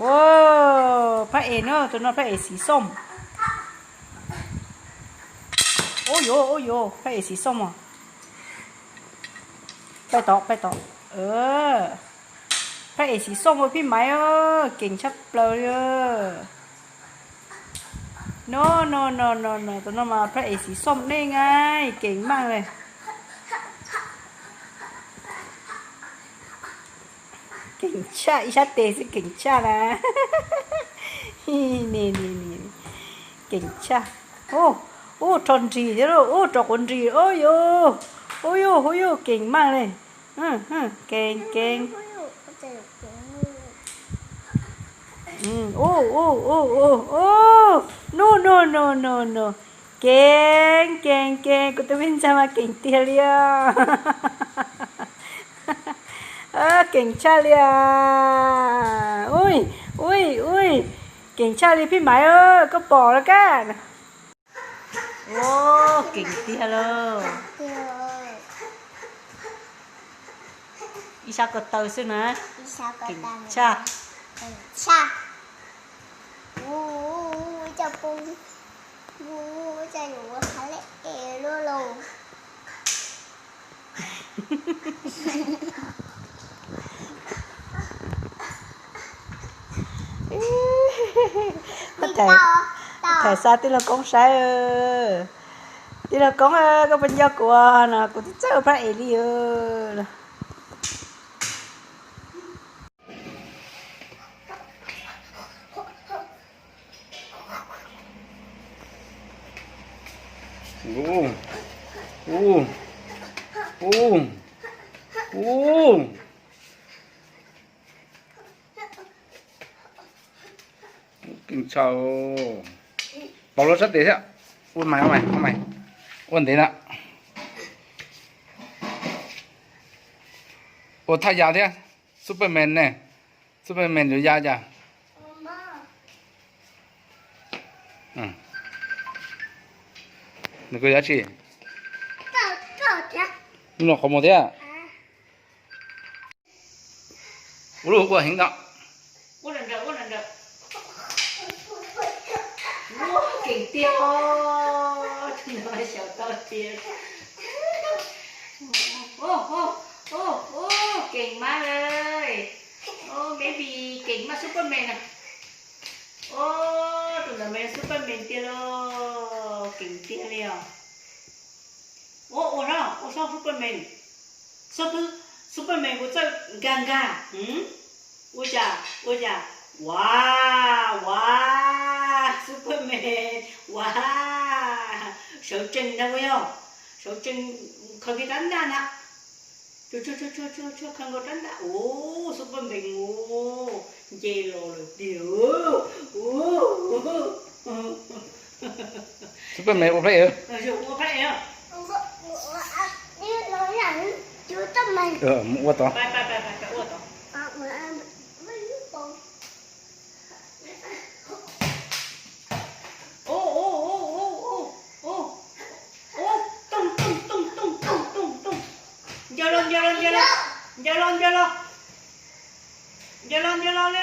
Ua, phab es no, tus no phab es xi xooj. Ua yuav, ua yuav, phab es xi xooj os. Paj tom, paj tom. Phab es xi xooj ua phij maiv, keeg tshaj plaws li. No no no no no, tus no mas phab es xi xooj nej nga, keeg maj li. Keeg tshaj, ib sab tes xwb keeg tshaj na. Keeg tshaj. Ub, rho nrig thiab lauj, ub, rho quav nrig, ub yuj, ub yuj, ub yuj, keeg maj li. Keeg, keeg. Ub, ub, ub, ub, ub. No no no no no. Keeg, keeg, keeg, kuv tus me ntxhais mas keeg tiag li os. Keeg tshaj li os. Ui, ui, ui. Keeg tshaj li phij maiv, koj pom lawm kab. Ua, keeg tiag lauj. Ib sab ko taw xwb na. Keeg tshaj. Thaij xa tij laug Koob saib. Tij laug Koob, koj puas nco kuv no, kuv twb txawj ua phab es li. Keeg tshaj. Pauv lub sab tes thiab. Ua mas, ua mas, ua mas. Ua ntev na. Ua thaj ya thiab. Superman ne. Superman yuav ya cas? Nws koj yuav tsi? Lub no qhov muag thiab. Ua lub ua heev no. Ua keeg tiag os, xyaum tau tiag. Keeg mas li. Baby, keeg mas Superman na. Tus ntawd mas yog Superman tiag lauj, keeg tiag li os. Ua, ua no, ua sob Superman. Sob Superman kuv txawj nkag nkag. Ua cas, ua cas. Ua, ua, Superman, ua. Sawv tsees ntag puas yog? Sawv tsees khaws kiag rab ntaj na. Tsuag tsuag tsuag tsuag tsuag, khaws nkaus rab ntaj. Ua, Superman ua, nce los lawm tiag. Superman ua phab es. Ua phab es. Mus ua tod. Tooj tooj tooj tooj tooj tooj tooj. Ncaws los, ncaws los, ncaws los. Ncaws los, ncaws los. Ncaws los, ncaws los li.